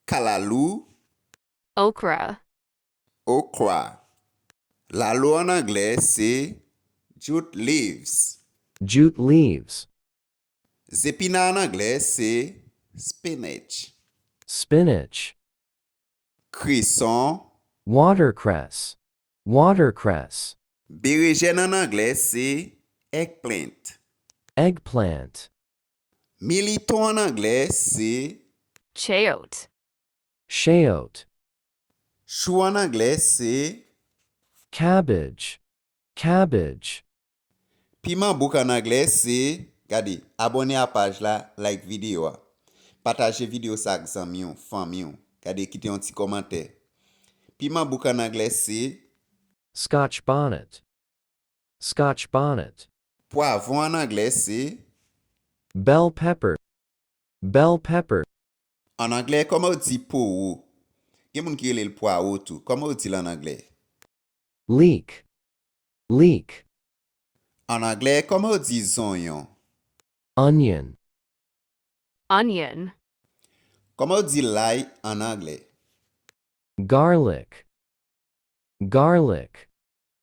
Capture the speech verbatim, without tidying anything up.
Kalalou. Okra. Okra. Lalo an anglè se jute leaves. Jute leaves. Zepina an anglè se spinach. Spinach. Kreson. Watercress. Watercress. Berejèn an anglè se eggplant. Eggplant. Militon an anglè se Chayote. Chayote. Chou an anglè se Cabbage. Cabbage. Piman bouk an anglè se. Gade, abòne a paj la, like videyo a. Pataje videyo sa ak zanmi w, fanmi w. Gade, kite yon ti kòmantè. Piman bouk an anglè se. Scotch bonnet. Scotch bonnet. Pwavwon an anglè se. Bell pepper. Bell pepper. An anglè, kòman w di powo? Gen moun ki rele l pwawo tou. Kòman w di l an anglè? Leek. Leek. An anglè, kòman w di zonyon? Onion. Onion. Kòman w di lay an anglè? Garlic. Garlic.